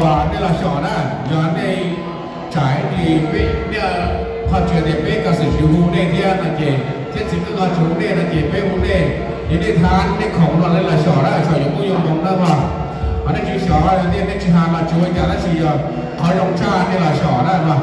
Nej los xyom na, yog nej tsam ib ntsis peb, nej ho tsis tias peb kav xwm tsis hu nej thiab no ces, thiab txiv twb ho tsis hu nej no ces peb hu nej, yog nej thab nej khoom no nej los xyom na, xyom yuav muaj yuav moo na mog. Ho nej tsis xyom, nej tsis hais los tsis ua cas tab sis yog qhov zoo tshaj nej los xyom na mog.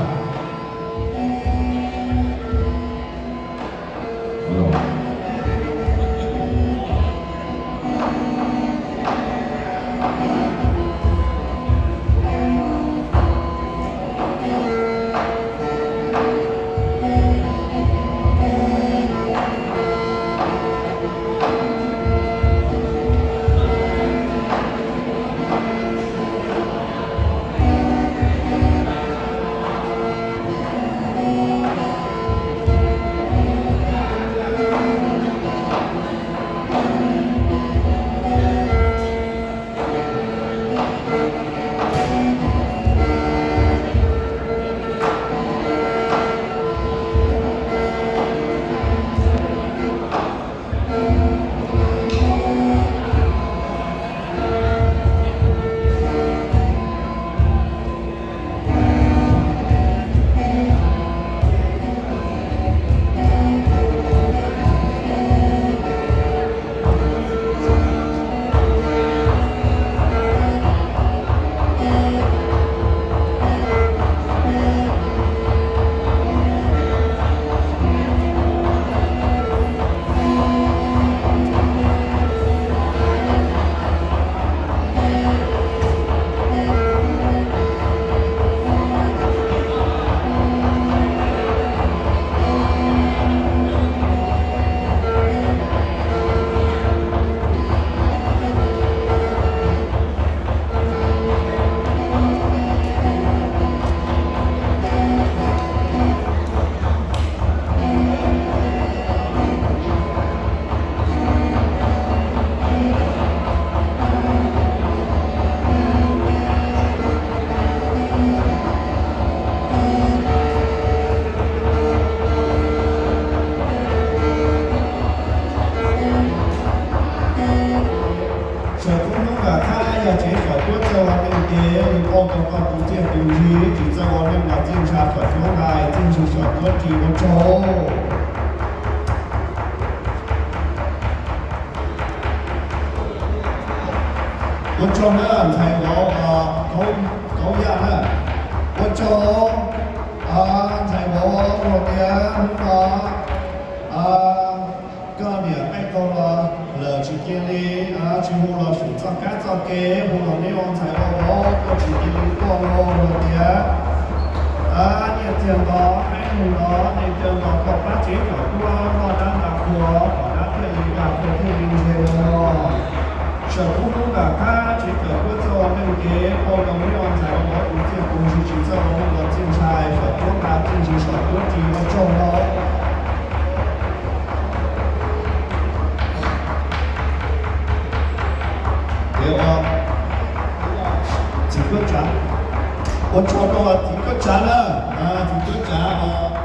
Saum tub hnub nram qab yog tsev xyom cuab txawj ua neej ces nws pauj tau koj tus txiaj tus ntsig, tsis txawj ua neej los txij ntsha xyom cuab ntais, txij ntsig xyom cuab ris, ua tsaug. Ua tsaug na ntxhais vauv Kauv Yaj na. Ua tsaug ntxhais vauv, ua tias hnub no koj niam qaij tau los lawm tsis cia li, tsis hu los xyuas txoj kab txoj kev, hu los neb ua ntxhais ua vauv koj tsis cia li tuaj los tias nyiaj txiag nto, qaib nus nto, nyiaj txiag nto koj pab tsev kom tuaj noj dab nta qhua, kom dab thiaj li nta qhua thiaj li ntse los. Saum tub hnub nram qab tsev xyom cuab txawj ua neej ces pauj tau neb ua ntxhais ua vauv tus txiaj tus ntsig, tsis txawj ua neej los txij ntsha xyom cuab ntais, txij ntsig xyom cuab ris, ua tsaug os. Txiv Kuab Tsav, ua tsaug rau txiv Kuab Tsav na, txiv Kuab Tsav os.